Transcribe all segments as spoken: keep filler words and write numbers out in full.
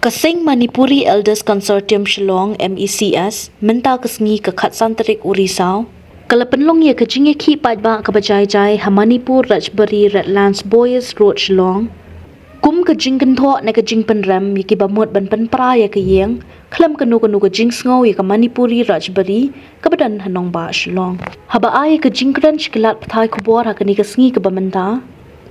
Ka Seng Manipuri Elders Consortium Shillong, M E C S, mynta ka sngi ka khatsan tarik u Risaw, ka la pynlong ïa ka jingïakhih paidbah kaba jai jai ha Manipur Rajbari Redlands Boyers Road Shillong. Kum ka jingkynthoh ne ka jingpynrem ïa kiba mut ban pynpra ïa ka ïing, khlem kano kano ka jingsngew ïa ka Manipuri Rajbari, kaba don ha nongbah Shillong. Haba ai ïa ka jingkren sha ki lad pathai khubor ha kane ka sngi kaba mynta,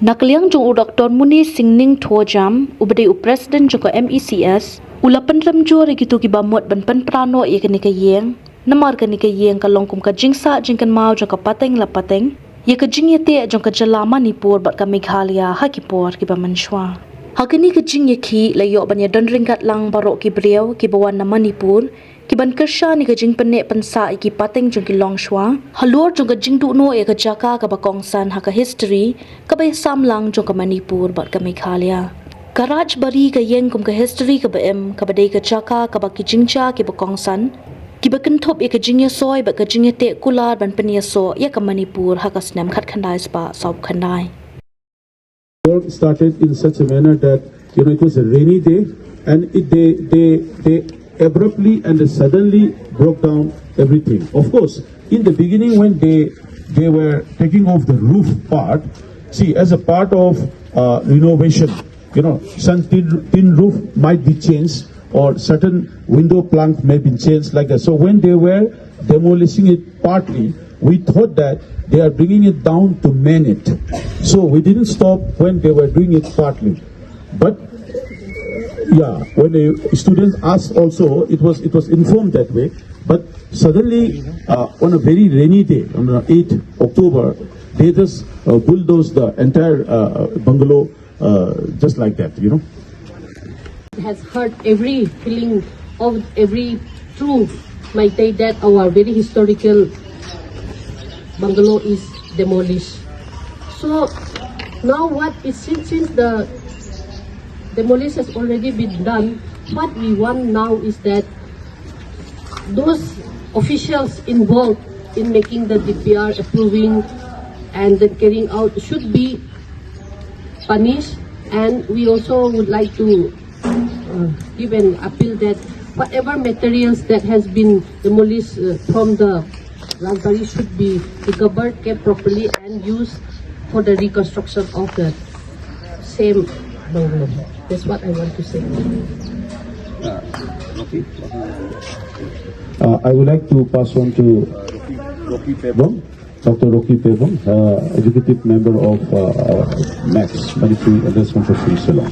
na ka liang jong u Doktor Muni Singning Thojam, uba dei u President jong ka M E C S, u la pynrem jur ïa kito kiba mut ban pynpra noh ïa kane ka ïing, namar kane ka ïing ka long kum ka jingsah jingkynmaw jong ka pateng la pateng ïa ka jingïateh jong ka jylla Manipur bad ka Meghalaya ha ki por kiba mynshuwa. Ha kane ka jingïakhih la ïoh ban ïadon ryngkat lang baroh ki briew kiba wan na Manipur, kiban kyrshan ïa ka jingpynneh pynsah ïa ki pateng jong ki longshuwa halor jong ka jingduh noh ïa ka jaka kaba kongsan ha ka history kaba ïasam lang jong ka Manipur bad ka Meghalaya. Ka Rajbari ka ïeng kum ka history kaba im, kaba dei ka jaka kaba ki jingjia kiba kongsan kiba kynthup ïa ka jingïasoi bad ka jingïateh kular ban pynïasoh ïa ka Manipur ha ka snem khatkhyndai spah sawphew khyndai. Work started in such a manner that, you know, it was a rainy day, and it, they they they abruptly and suddenly broke down everything. Of course, in the beginning, when they they were taking off the roof part, see, as a part of uh, renovation, you know, some tin, tin roof might be changed or certain window plank may be changed like that. So when they were demolishing it partly, we thought that they are bringing it down to man it. So we didn't stop when they were doing it partly. But yeah, when the students asked also, it was it was informed that way. But suddenly, uh, on a very rainy day, on the eighth October, they just uh, bulldozed the entire uh, bungalow uh, just like that, you know. It has hurt every feeling of every true Meitei that our very historical bungalow is demolished. So now what is since, since the demolition has already been done, what we want now is that those officials involved in making the D P R, approving and then carrying out should be punished. And we also would like to uh, give an appeal that whatever materials that has been demolished uh, from the Rajbari should be recovered, kept properly and used for the reconstruction of the same bungalow. That's what I want to say. Uh, I would like to pass on to Rocky Pebong, Doctor Rocky Pebong, uh, Executive Member of uh, uh, MACS, Manipur Elders Consortium Shillong.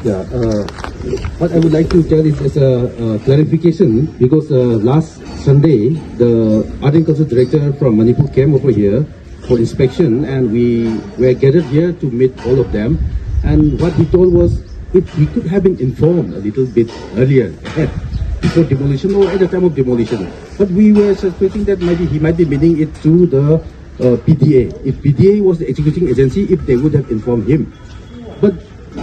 Yeah, uh, what I would like to tell is as a uh, clarification, because uh, last Sunday the Art and Culture Director from Manipur came over here for inspection, and we were gathered here to meet all of them. And what he told was, if he could have been informed a little bit earlier, before demolition or at the time of demolition. But we were suspecting that maybe he might be meaning it to the uh, P D A. If P D A was the executing agency, if they would have informed him. But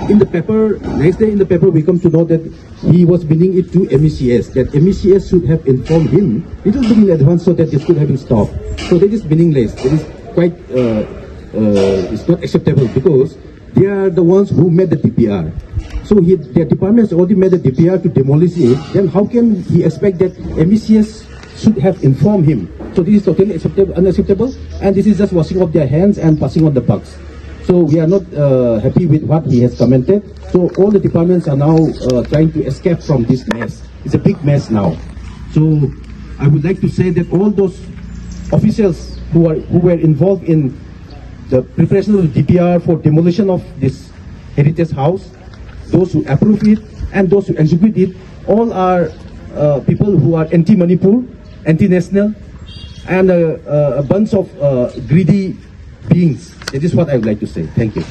in the paper, next day in the paper, we come to know that he was bringing it to M E C S, that M E C S should have informed him little bit in advance so that this could have been stopped. So that is meaningless. That is quite, uh, uh, it's not acceptable because they are the ones who made the D P R. So he, their department has already made the D P R to demolish it. Then how can he expect that M E C S should have informed him? So this is totally acceptable, unacceptable, and this is just washing of their hands and passing on the buck. So we are not uh, happy with what he has commented. So all the departments are now uh, trying to escape from this mess. It's a big mess now. So I would like to say that all those officials who are who were involved in the preparation of the D P R for demolition of this heritage house, those who approve it and those who execute it, all are uh, people who are anti-Manipur, anti-national, and uh, uh, a bunch of uh, greedy beings. That is what I would like to say. Thank you.